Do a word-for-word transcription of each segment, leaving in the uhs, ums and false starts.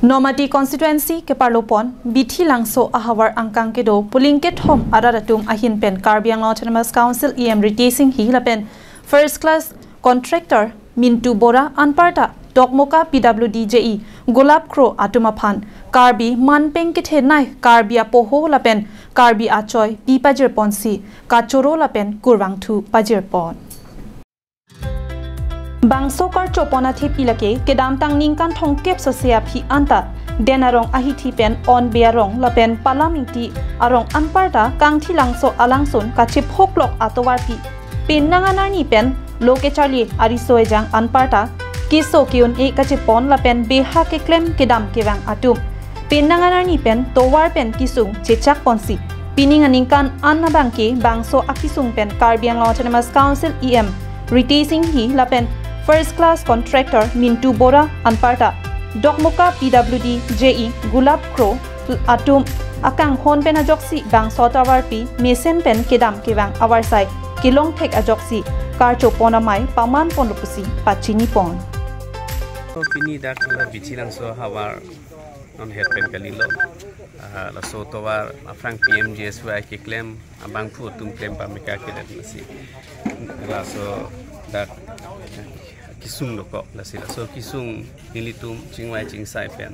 Nomati constituency keparlopon Bithi Langso ahavar angkang kedo polling kethom arat atum ahin pen Karbi Anglong Autonomous Council E M Ritesh Enghi lapen first class contractor Mintu Bora anparta Dokmoka P W D J E Gulab Kro atum aphan Karbi manpeng kethenei Karbi apoho lapen Karbi achoi pi pajirponsi kachoro lapen kurvangthu pajirpon. Bangso karchopon athepi lake kedamtang ningkan thomkep sose aphi anta Den Arong ahithi pen On Bey Arong lapen Palam Ingti Arong anparta Kangthi Langso alangsun kachiphoklok atovarpi penang anarni pen lo kecharli ariso ejang anparta keso ke-un-e kachepon lapen beha keklem kedam kevang atum penang anarni pen tovar pen kesung chechakponsi pining aningkan an abangke bangso akesung pen Karbi Anglong Autonomous Council E M Ritesh Enghi lapen first class contractor Mintu Bora anparta Dokmoka P W D J E Gulab Kro atum akanghon pen ajoksi bangso atovarpi mesen pen kedam kevang avarsai kelongthek ajoksi karchopon amei pamanponlo pusi pachinipon. Pini dak Bithi Langso ahavar non het pen kalilo. Ah, laso tovar aphrang P M G S Y keklem abangphu atum klem pameka kedet lasi. Laso dak kesung dokok lasi laso kesung nelitum chingvai chingsai pen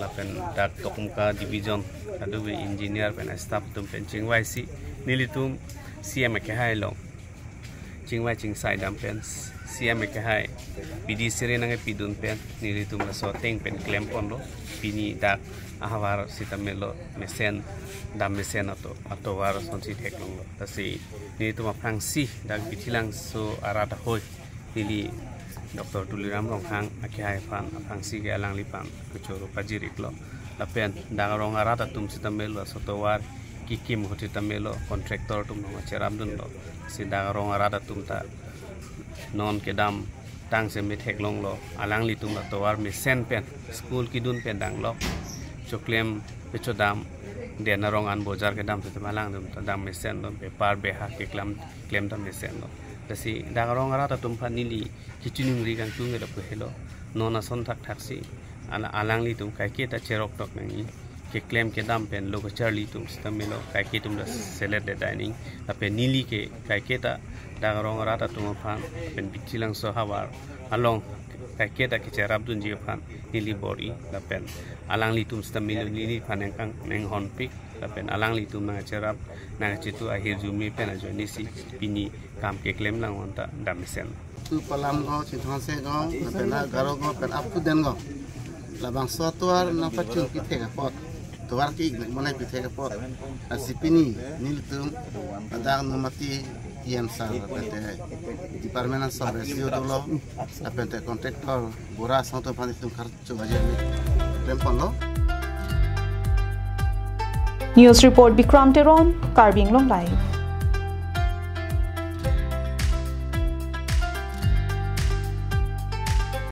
lapen dak Dokmoka division kadokave engineer pen staff atum pen chingvaisi nelitum C M akehai along chingvai chingsai dam pen C M akehai P D C re nangkepidun pen nelitum laso ateng pen klemponlo. Pini dak ahavar sitame lo mesen dam mesen ato atovar asonsi theklonglo. Lasi nelitum aphrangsi dak Bithi Langso arat ahoi neli Doctor Tuliram Ronghang akehai aphan aphrangsi ke alangliphan kachoro pajir-iklo. Lapen dak arong arat atum sitame lo laso tovar kekim ahut sitame lo contractor atum nangcherapdunlo. Si dak arong arat atum ta non kedamtang seme theklonglo, alanglitum la tovar mesen pen school kedun pen danglok, choklem pechodam, Den Arong an bojar kedam sitame alangtum ta dam mesenlo, bepar beha keklem klem dam mesenlo. Lasi dak arong arat atum aphan neli kachiningri kangtung ke lapu helo, non ason thakthaksi ala alanglitum kaiketa cheroktok nangji, keklem kedam pen lo kacharli atum sitame lo kaike atum ta selet de dining lapen neli ke kaiketa dak arong arat atum aphan pen Bithi Langso ahavar along kaiketa kecherapdunji aphan neli bor-i lapen alanglitum sitame lo neliphan nangkang nanghonpik lapen alanglitum nangcherap nangchetu ahirjume pen ajoinesi pini kam keklem lang anta dam mesen. Tu Palam go, Chinthong se go, lapen Garo go, pen up to Den go. Labangso atovar nangpachun pithek apot, tovar ke-ik monai pithek apot, lasi pini nelitum ladak Nomati E M sir lapen te department asor S D O dolo lapen te contractor Bora asong atum aphan nelitum karcho pajir-ik klemponlo. News report Bikram Teron, Karbi Anglong Live.